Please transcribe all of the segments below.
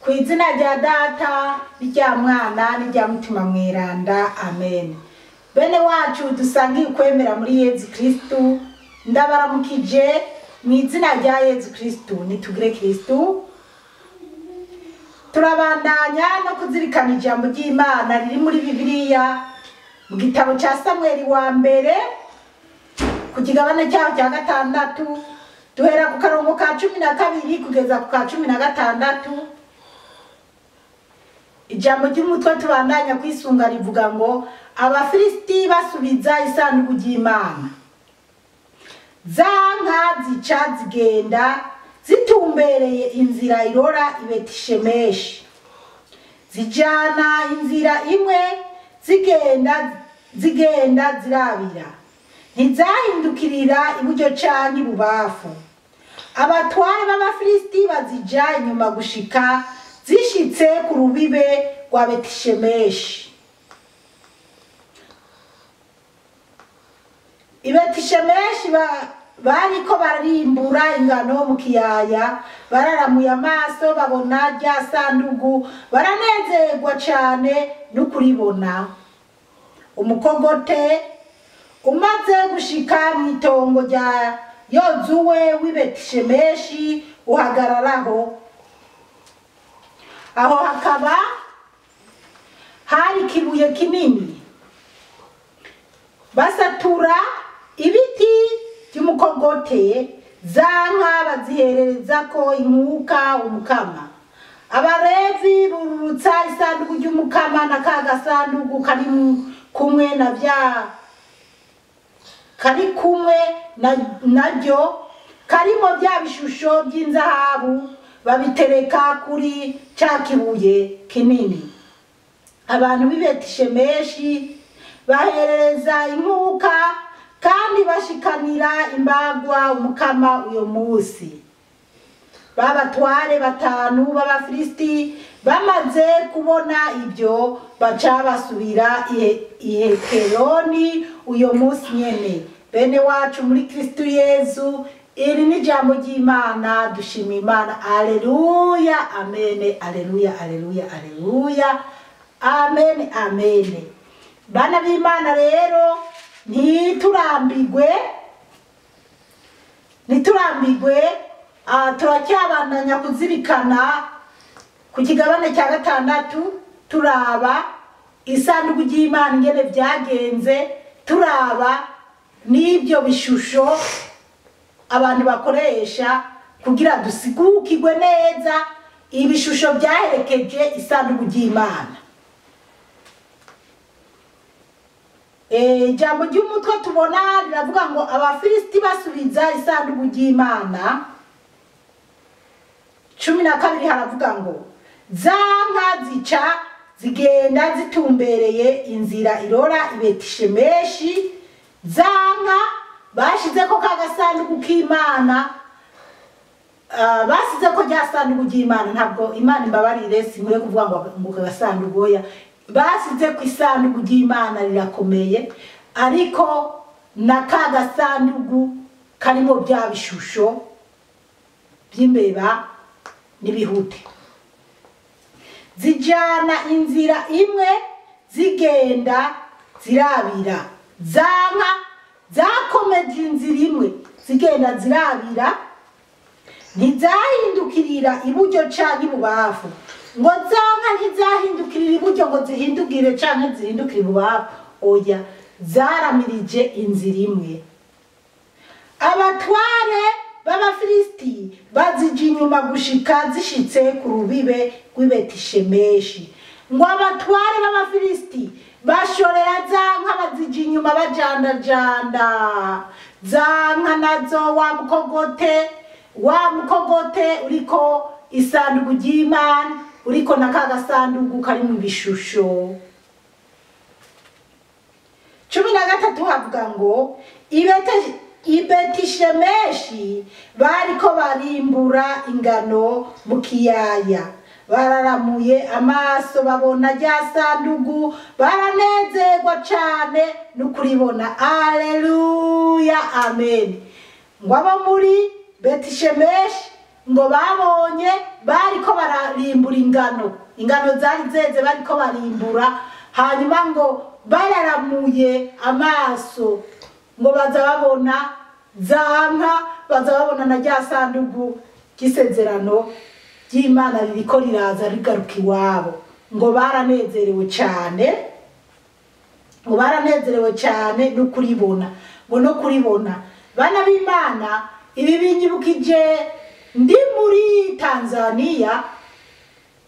Ku izina rya Data n'irya Mwana n'irya Mutima Mweranda, amen. Bene wacu dusangiye ukwemera muri Yezu Kristu, ndabaramukije mu izina rya Yezu Kristu. Nitugire Kristu. Turabandanya no kuzirikana ijambo ry'Imana riri muri Bibiliya mu gitabo ca Samweli wa mbere ku kigabane cyaho cya 6, duhera ku karongo ka 12 kugeza ku ka 16. Ijambo ry'umutwe tubandanya kwisunga rivuga ngo Abafilisiti basubiza isanduku ry'Imana. Za nka zica zigenda zitumbereye inzira irora i Betishemeshi, zijana inzira imwe zigenda zirabira, ntizahindukirira iburyo canke ibubafu. Abatware b'Abafilisiti bazija inyuma gushika zishitse ku rubibe rwa Betishemeshi. I Betishemeshi bariko bararimbura ingano mu kiyaya, bararamuye amaso babona rya sandugu, baranezerwa cane no kuribona. Umukogote umaze gushika mw'itongo rya Yozuwe w'i Betishemeshi uhagararaho. Aho hakaba hari ikibuye kinini, basatura ibiti by'umukogote, za nka bazihererezako inkuka umukama. Abalevi bururutsa isanduku ry'umukama na ka gasanduku kari kumwe na vya kari kumwe naryo karimo bya bishusho by'inzahabu, babitereka kuri ca kibuye kinini. Abantu b'i Betishemeshi baherereza inkuka kandi bashikanira imbagwa umukama uyo musi. Babatware 5 b'Abafilisiti bamaze kubona ibyo, baca basubira i Hekeroni uyo musi nyene. Bene wacu muri Kristu Yezu, iri ni ijambo ry'Imana. Dushima Imana. Aleluya, amen, aleluya, aleluya, aleluya, amen, amen. Bana b'Imana rero ntiturambigwe, turacyabandanya kuzirikana ku kigabane cya 6, turaba isanduku ry'Imana ingene vyagenze, turaba n'ibyo bishusho abantu bakoresha kugira dusigukirwe neza ibishusho byaherekeje isanduku ry'Imana. Ijambo ry'umutwe tubona riravuga ngo Abafilisiti basubiza isanduku ry'Imana. 12 haravuga ngo za nka zica zigenda zitumbereye inzira irora i Betishemeshi. Za nka bashizeko ka gasanduku k'Imana, basizeko rya sanduku ry'Imana. Ntabwo Imana imbabarire, sinkwiye kuvuga ngo gasanduku, oya, basize ku isanduku ry'Imana rirakomeye, ariko na ka gasanduku karimo bya bishusho by'imbeba n'ibihute. Zijana inzira imwe zigenda zirabira. Za nka zakomeje inzira imwe zigenda zirabira, ntizahindukirira iburyo canke ibubafu. Ngo za nka ntizahindukirira iburyo ngo zihindukire canke zihindukire ibubafu, oya, zaramirije inzira imwe. Abatware b'Abafilisiti bazija inyuma gushika zishitse ku rubibe rw'i Betishemeshi. Ngo abatware b'Abafilisiti bashorera za nka bazija inyuma bajandajanda. Za nka nazo wa mukogote uriko isanduku ry'Imana, uriko na ka gasanduku karimo ibishusho. 13 havuga ngo i Betishemeshi bariko barimbura ingano mu kiyaya, bararamuye amaso babona rya sandugu, baranezerwa cane no kuribona. Aleluya, amen. Ngo abo muri Betishemeshi ngo babonye bariko bararimbura ingano, ingano zari zeze bariko barimbura, hanyuma ngo bararamuye amaso ngo baza babona za nka, baza babona na rya sandugu ry'isezerano ry'Imana ririko riraza rigaruka iwabo. Ngo baranezerewe cyane, ngo baranezerewe cyane no kuribona, ngo no kuribona. Bana b'Imana, ibi binyibukije ndi muri Tanzania.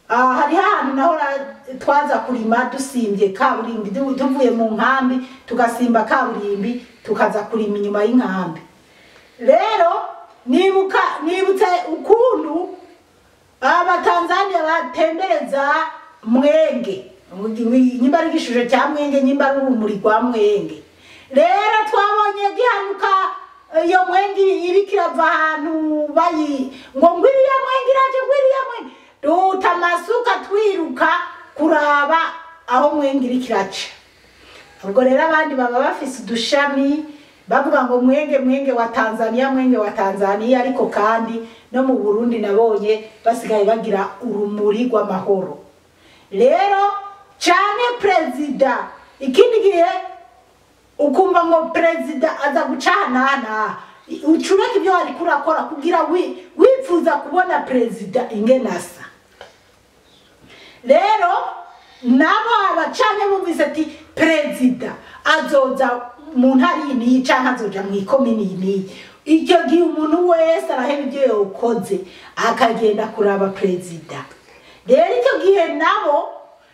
Hari ahantu naho twaza kurima dusimbye kaburimbi, tuvuye mu nkambi tugasimba kaburimbi tukaza kurima inyuma y'inkambi. Rero nibutse ukuntu Abatanzania batembereza mwenge, nyimba ari igishusho cya mwenge, nyimba ari urumuri rwa mwenge. Rero twabonye gihanuka iyo mwenge iriko irava ahantu bayi ngo ngwiriya mwenge iraje, ngwiriya mwenge, duta amasuka twiruka kuraba aho mwenge iriko iraca. Ubwo rero abandi baba bafise udushami bavuga ngo mwenge, mwenge wa Tanzania, mwenge wa Tanzania, ariko kandi no mu Burundi nabonye basigaye bagira urumuri rw'amahoro. Rero cyane prezida, ikindi gihe ukumva ngo prezida aza gucanana, ucureka ibyo wari kurakora kugira wifuza kubona prezida ingene asa. Rero nabo abacanye bumvise ati prezida azoza mu ntara iyi n'iyi canke azoja mw'ikomini iyi n'iyi, icyo gihe umuntu wese araheba ibyo yokoze akagenda kuraba prezida. Rero icyo gihe nabo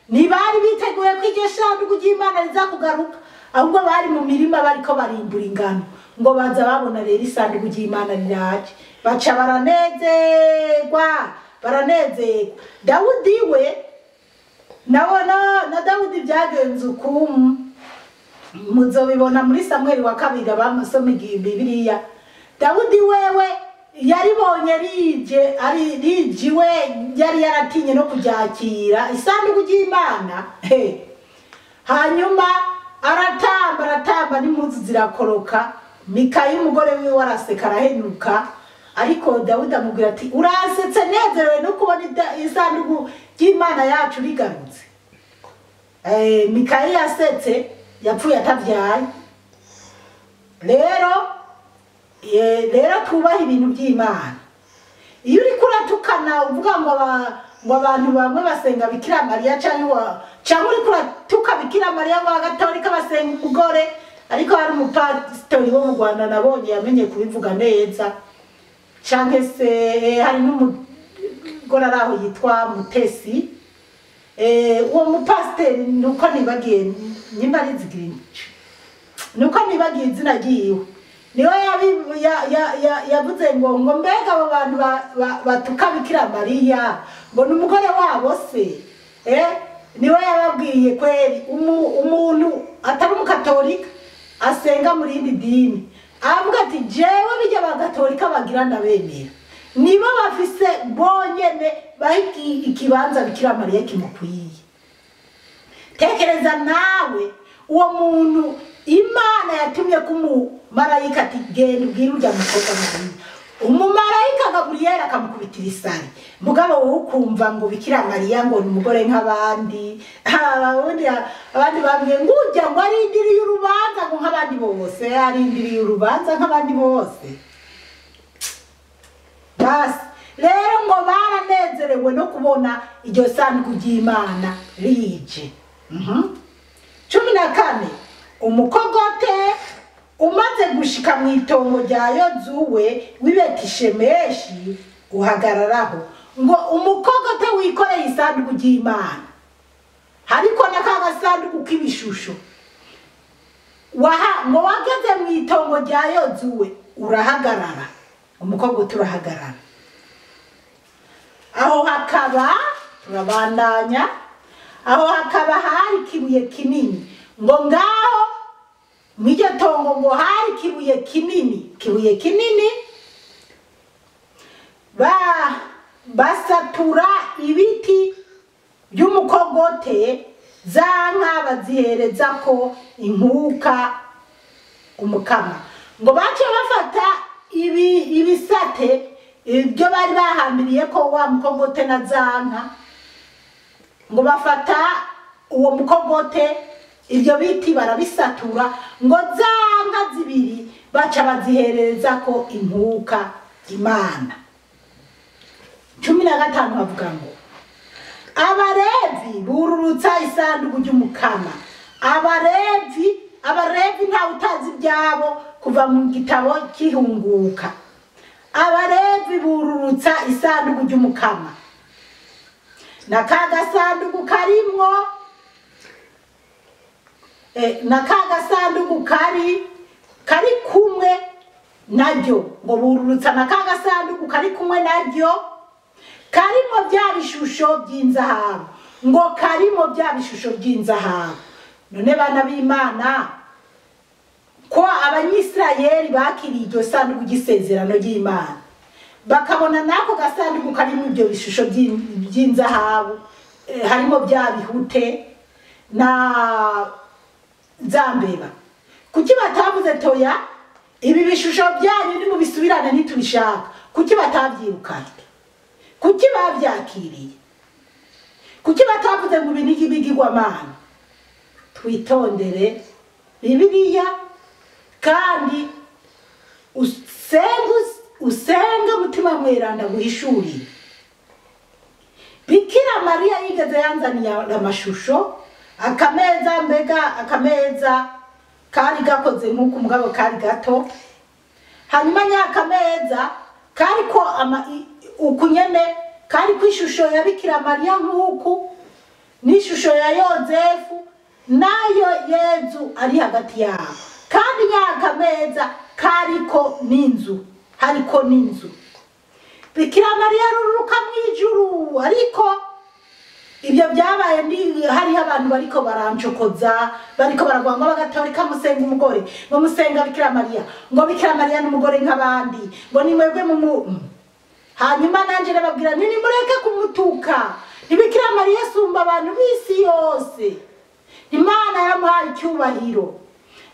ntibari biteguye ko iryo sanduku ry'Imana riza kugaruka, ahubwo bari mu mirima bariko barimbura ingano, ngo baza babona rero isanduku ry'Imana riraje, baca baranezerwa, baranezerwa. Dawudi we nabona na Dawudi byagenze ukuntu muzobibona muri Samweli wa kabiri abamusoma Bibiliya. Dawudi wewe yaribonye rije, ari rijiwe, yari yaratinye no kuryakira isanduku ry'Imana. Hanyuma aratamba, aratamba n'impuzu zirakoroka. Mikayi umugore wiwe araseka arahenuka, ariko Dawudi amubwira ati urasetse nezerewe no kubona isanduku ry'Imana yacu rigarutse. Mikayi yasetse yapfuye atavyaye. Rero rero twubaha ibintu by'Imana. Iyo uriko uratukana uvuga ngo abantu bamwe basenga Bikira Mariya, canke uriko uratuka Bikira Mariya ngo abagatolika basenga umugore, ariko hari umupasitori wo mu Rwanda nabonye yamenye kubivuga neza, canke se hari n'umugore ari aho yitwa Mutesi. Uwo mupasiteri nuko nibagiye nyimba ari Zigirici, nuko nibagiye izina ryiwe, niwe yavuze ngo mbega abo bantu batuka Bikira Mariya ngo ni umugore wabo se. Niwe yababwiye kweri umuntu atari umukatolika asenga muri yindi dini, avuga ati jewe bijya abagatolika bagira ndabemera, nibo bafise bonyene baha ikibanza Bikira Mariya kimukwiye. Tekereza nawe uwo muntu Imana yatumye kumumarayika ati genda ubwire urya mukobwa Mariya, umumarayika Gaburiyeli akamukubitira isari, mugabo wowe ukumva ngo Bikira Mariya ngo ni umugore nk'abandi. Abandi bambwiye ngo urya ngo arindiriye urubanza ngo nk'abandi bose, arindiriye urubanza nk'abandi bose. Basi rero ngo baranezerewe no kubona iryo sanduku ry'Imana rije. 14 umukogote umaze gushika mu itongo rya Yozuwe w'i Betishemeshi uhagararaho. Ngo umukogote wikoreye isanduku ry'Imana, hariko na ka gasanduku k'ibishusho, ngo wageze mu itongo rya Yozuwe urahagarara, umukogote urahagarara. Aho hakaba turabandanya, aho hakaba hari ikibuye kinini, ngo ngaho mw'iryo tongo ngo hari ikibuye kinini, kibuye kinini basatura ibiti by'umukogote, za nka bazihereza ko inkuka umukama. Ngo bace bafata ibisate Ibyo bari bahambiriye ko wa mukogote na zanka, ngo bafata uwo mukogote ibyo biti barabisatura, ngo zanka zibiri baca bazihereza ko inkuka Imana. 15 bavuga ngo Abalevi bururutsa isanduku ry'Umukama. Abalevi nta utazi ibyabo kuva mu gitabo cy'ihunguka. Abalevi bururutsa isanduku ry'Umukama. Na ka gasanduku karimwo na ka gasanduku kari kumwe naryo, ngo bururutsa na ka gasanduku kari kumwe naryo karimo bya bishusho by'inzahabu, ngo karimo bya bishusho by'inzahabu. None bana b'Imana, ko Abanyisirayeli bakiriye iryo sanduku ry'isezerano ry'Imana, bakabona nako gasanduku karimo ibyo bishusho by'inzahabu, harimo bya bihute na zambeba, kuki batavuze toya ibi bishusho byanyu ni mubisubirane ntitubishaka? Kuki batabyirukanye? Kuki babyakiriye? Kuki batavuze ngo ibi ni ibigirwamana? Twitondere Bibiliya kandi usenge Mutima Mweranda guhishurire. Bikira Mariya yigeze yanzaniye amashusho, akameza, mbega akameza kari gakoze nk'uko umugabo kari gato, hanyuma nyakameza kari ko ukunyene kari ku ishusho ya Bikira Mariya nk'uku n'ishusho ya Yozefu nayo Yezu ari hagati yabo, kandi nyakameza kariko n'inzu, hariko n'inzu. Bikira Mariya ruruka mwijuru, ariko ibyo byabaye ndi hariho abantu bariko barancokoza, bariko baragwa ngo Abagatolika musenga umugore, ngo musenga Bikira Mariya, ngo Bikira Mariya n'umugore nk'abandi, ngo ni mwebwe mu. Hanyuma nanje nababwira nti nimureke kumutuka, ni Bikira Mariya asumba abantu b'isi yose, Imana yamuhaye icyubahiro.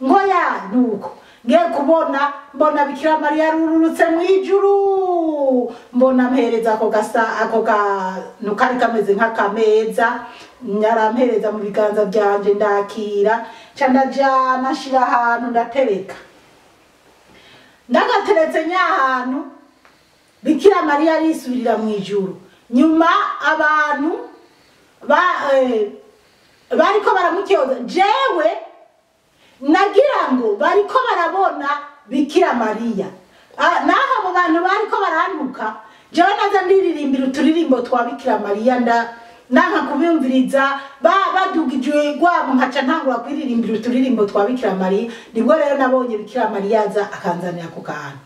Ngo ya nuko ngiye kubona mbona Bikira Mariya rururutse mwijuru, mbona mpereza ako gasa ako kantu kari kameze nk'akameza, nyarampereza mu biganza byanje ndakira, nca ndajana nshira ahantu ndatereka. Ndagateretse nyahantu Bikira Mariya arisubirira mwijuru. Nyuma abantu bariko baramukyoza, jewe nagira ngo bariko barabona Bikira Mariya. Naho abo bantu bariko barantuka, jewe naza ndiririmba uturirimbo twa Bikira Mariya, nanka kubiyumviriza, badugijwe rwabo nkaca ntangura kwiririmbira uturirimbo twa Bikira Mariya. Nibwo rero nabonye Bikira Mariya aza akanzanira ako kantu.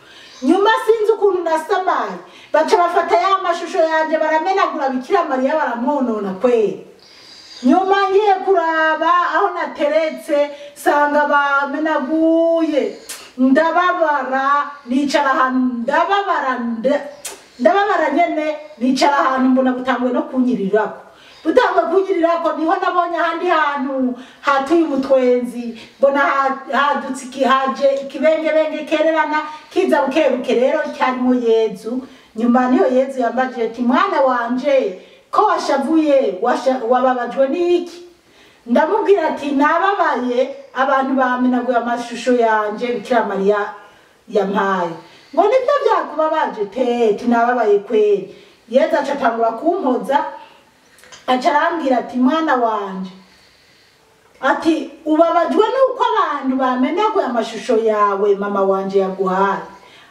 Nyuma sinzi ukuntu nasamaye, baca bafata ya mashusho yanje baramenagura Bikira Mariya baramwonona kweri. Nyuma ngiye kuraba aho nateretse sanga bamenaguye, ndababara, nicara ahantu ndababara nyene, nicara ahantu mbona butangwe no kunyirirako. Butangwe kunyirirako niho nabonye ahandi hantu hatuye umutwenzi, mbona hadutse ikihaje ikibengebenge kererana kiza bukebuke, rero cyarimo Yezu. Nyuma niyo Yezu yambajije ati mwana wanje ko washavuye, wababajwe n'iki? Ndamubwira ati nababaye abantu bamenaguye amashusho yanje Bikira Mariya yampaye. Ngo nibyo byakubabaje? Tete nababaye kweri. Yezu aca atangura kumpoza, aca arambwira ati mwana wanje, ati ubabajwe nuko abantu bamenaguye amashusho yawe mama wanje yaguhaye?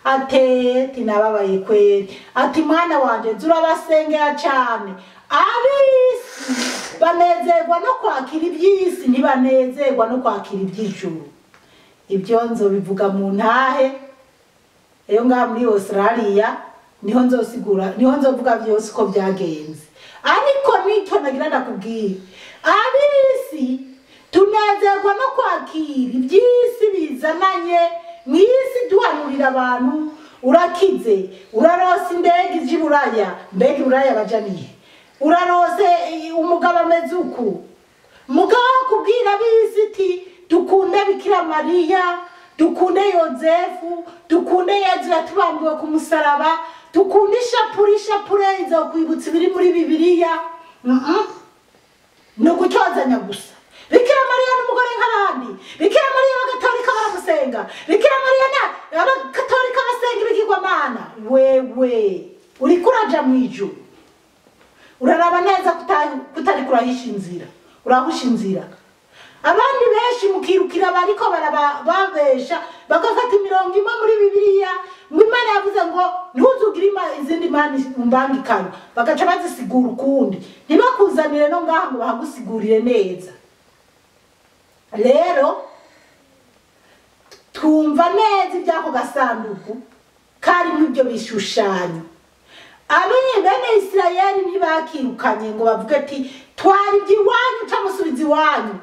Ate nababaye kweri. Ati mwana wanje zurabasengera cyane, ab'isi banezerwa no kwakira iby'isi, ntibanezerwa no kwakira iby'ijuru. Ibyo nzobivuga mu ntahe eyo ngaha muri Australia, niho nzosigura, niho nzovuga byose uko byagenze. Ariko nicyo nagira ndakubwira, ab'isi tunezerwa no kwakira iby'isi bizananye mw'isi, duhanurira abantu urakize, urarose indege ije Iburaya, mbega Iburaya baja nihe? Urarose umugabo ameze uku, mugabo kubwira ab'isi iti dukunde Bikira Mariya, dukunde Yozefu, dukunde Yezu yatubambiwe ku musaraba, Dukunda ishapure, ishapure izokwibutsa ibiri muri Bibiliya. Ni ugutyozanya gusa. Bikira Mariya n'umugore nk'abandi, Bikira Mariya abagatolika baramusenga, Bikira Mariya abagatolika basenga ibigirwamana. Wewe uriko uraja mw'ijuru, uraraba neza kutari kurahisha inzira, urahusha inzira. Abandi benshi mukirukira bariko barababesha, bagafata imirongo imwe muri Bibiliya, ngo Imana yavuze ngo ntuzugire izindi mana umbangikanye, bagaca bazisigura ukundi, ntibakuzanire no ngaha ngo bahagusigurire neza. Rero twumva neza iby'ako gasanduku karimo ibyo bishushanyo. Abene bene Isirayeli ntibakirukanye ngo bavuge ati twari iwanyu camusubiza iwanyu.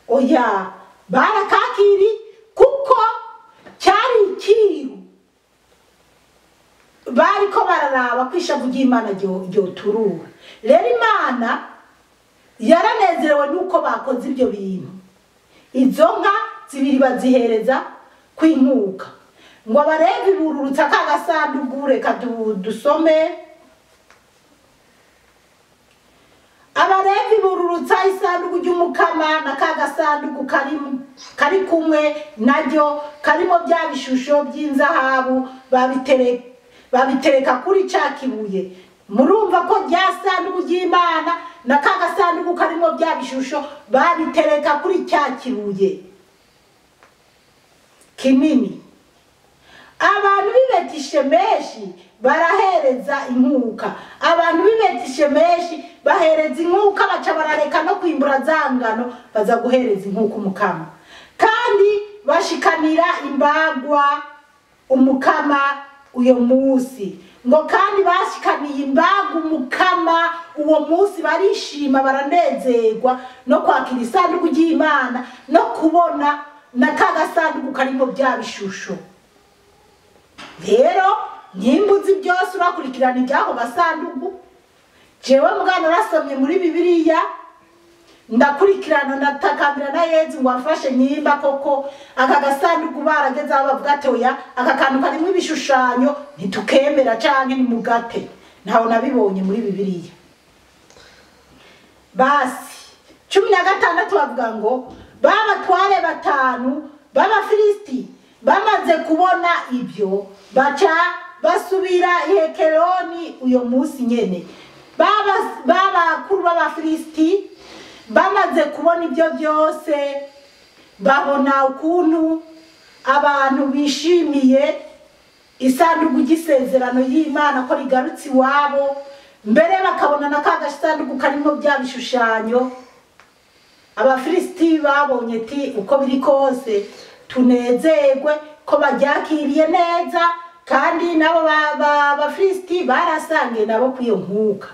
Oya, barakakiri kuko cyari ikiru. Bariko bararaba kwishavu ry'Imana ryoturura. Rero Imana yaranezerewe nuko bakoze ibyo bintu. Izo nka zibiri bazihereza kwinkuka. Ngo abarevi bururutsa ka gasanduku, reka dusome. Abarevi bururutsa isanduku ry'umukama na ka gasanduku kari kumwe naryo, karimo bya bishusho by'inzahabu, babitereka kuri ca kibuye. Murumva ko rya sanduku ry'Imana na ka gasanduku karimo bya bishusho babitereka kuri cya kibuye kinini. Abantu b'i Betishemeshi barahereza inkuka, abantu b'i Betishemeshi bahereza inkuka, baca barareka no kwimbura za ngano, baza guhereza inkuka umukama. Kandi bashikanira imbagwa umukama uyo munsi. Ngo kandi bashikaniye imbagwa umukama uwo munsi, barishima baranezerwa no kwakira isanduku ry'Imana no kubona na ka gasanduku karimo bya bishusho. Rero nimbuzi byose urakurikirana iby'ako gasanduku. Jewe mugana narasomye muri Bibiliya, ndakurikirana, ndatakambira na Yezu ngo amfashe nimba koko aka gasanduku barageze aho bavuga ati oya, aka kantu karimo ibishushanyo ntitukemera canke nimugate. Ntaho nabibonye muri Bibiliya. Basi 16 bavuga ngo babatware 5 b'Abafilisiti bamaze kubona ibyo baca basubira i Hekeroni uyo munsi nyene. Babakuru b'Abafilisiti bamaze kubona ibyo byose, babona ukuntu abantu bishimiye isanduku ry'isezerano y'Imana ko rigarutse iwabo, mbere bakabona na ka gasanduku karimo bya bishushanyo. Abafilisiti babonye ati uko biri kose tunezerwe ko baryakiriye neza, kandi nabo Abafilisiti barasangiye nabo kwiyo nkuka,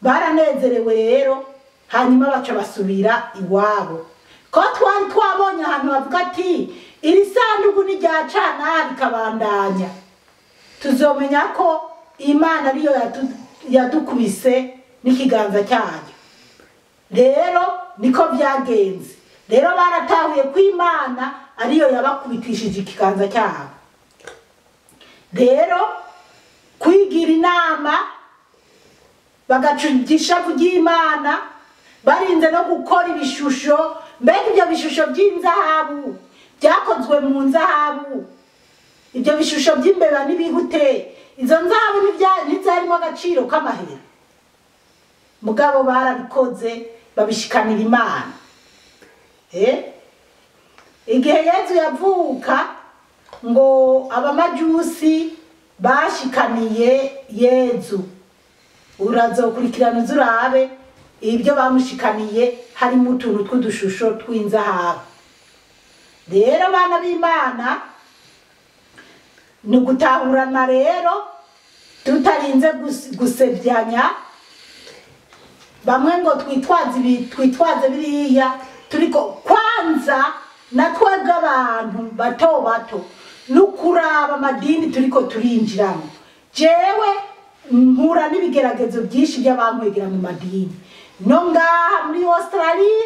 baranezerewe. Rero hanyuma baca basubira iwabo. Ko twari twabonye ahantu bavuga ati iri sanduku ni rya cana rikabandanya, tuzomenya ko Imana ariyo yadukubise n'ikiganza cyayo. Rero niko byagenze. Rero baratahuye ko Imana ariyo yabakubitishije ikiganza cyabo. Rero kwigira inama bagacugisha ry'Imana, barinze no gukora ibishusho. Mbega ibyo bishusho by'inzahabu byakozwe mu nzahabu, ibyo bishusho by'imbeba n'ibihute, izo nzahabu ntizarimo agaciro k'amahera. Mugabo barabikoze babishikanira Imana. Igihe Yezu yavuka ngo abamajusi bashikaniye Yezu, urazokurikirana uzurabe ibyo bamushikaniye, harimo utuntu tw'udushusho tw'inzahabu. Rero bana b'Imana, ni ugutahurana rero tutarinze gusebyanya. Bamwe ngo twitwaze biriya, turiko kwanza na twebwe abantu bato bato nukuraba amadini turiko turinjiramo. Jewe mpura n'ibigeragezo byinshi by'abankwegera mu madini. No ngaha muri Australia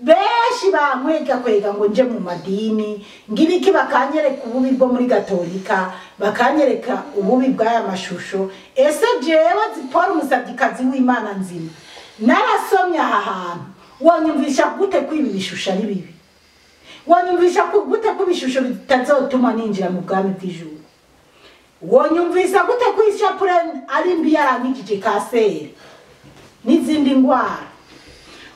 Benshi bankwega kwega ngo nje mu madini ngibiki, bakanyereka ububi bwo muri Gatolika, bakanyereka ububi bw'aya mashusho. Ese jewe Zipora umusabyikazi w'Imana nzima narasomye aha hantu, wanyumvisha gute ko ibi bishusho ari bibi? Wanyumvisha gute ko ibishusho bitazotuma ninjira mu bwami bw'ijuru? Wanyumvisa gute ko ishapure ari mbi yarangikije kanseri n'izindi ndwara?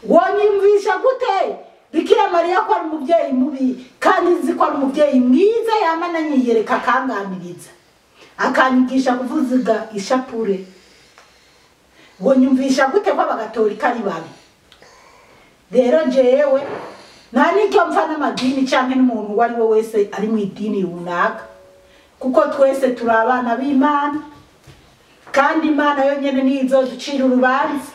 Wanyumvisha gute Bikira Mariya ko ari umubyeyi mubi kandi nzi ko ari umubyeyi mwiza, yamana nyiyereka akanganiriza akanyigisha kuvuziga ishapure? Wanyumvisha gute ko abagatolika ari babi? Rero jewe nta n'icyo mpfa n'amadini canke n'umuntu uwo ari we wese ari mu idini runaka, kuko twese turi abana b'Imana, kandi Imana yonyene niyo izoducira urubanza,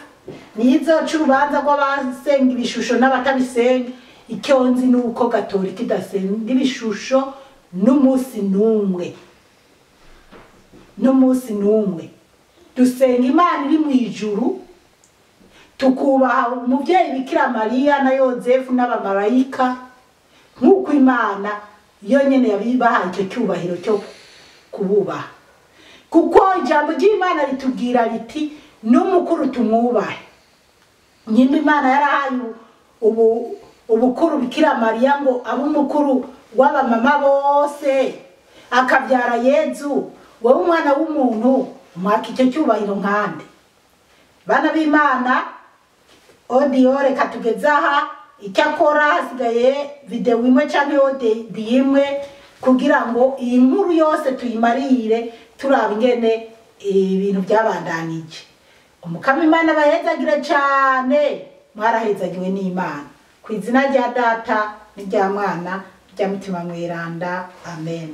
niyo izoca urubanza rw'abasenga ibishusho n'abatabisenga. Icyo nzi ni uko Gatolika idasenga ibishusho n'umunsi n'umwe, n'umunsi n'umwe. Dusenga Imana iri mu ijuru, tukubaha umubyeyi Bikira Mariya na Yozefu n'abamarayika, nk'uko Imana yonyene yabibahaye icyo cyubahiro cyo kububaha. Kuko ijambo ry'Imana ritubwira riti n'umukuru tumwubahe. Nyimba Imana yarahaye ubukuru Bikira Mariya ngo abe umukuru w'abamama bose, akabyara Yezu, wowe umwana w'umuntu umwaka icyo cyubahiro nkande. Bana b'Imana, audio reka tugeze aha. Icyakora hasigaye video imwe canke audio imwe kugira ngo iyi nkuru yose tuyimarire, turaba ingene ibintu byabandanije. Umukama Imana bahezagire cane, mwarahezagiwe n'Imana. Ku izina rya Data n'irya Mwana n'irya Mutima Mweranda, amen.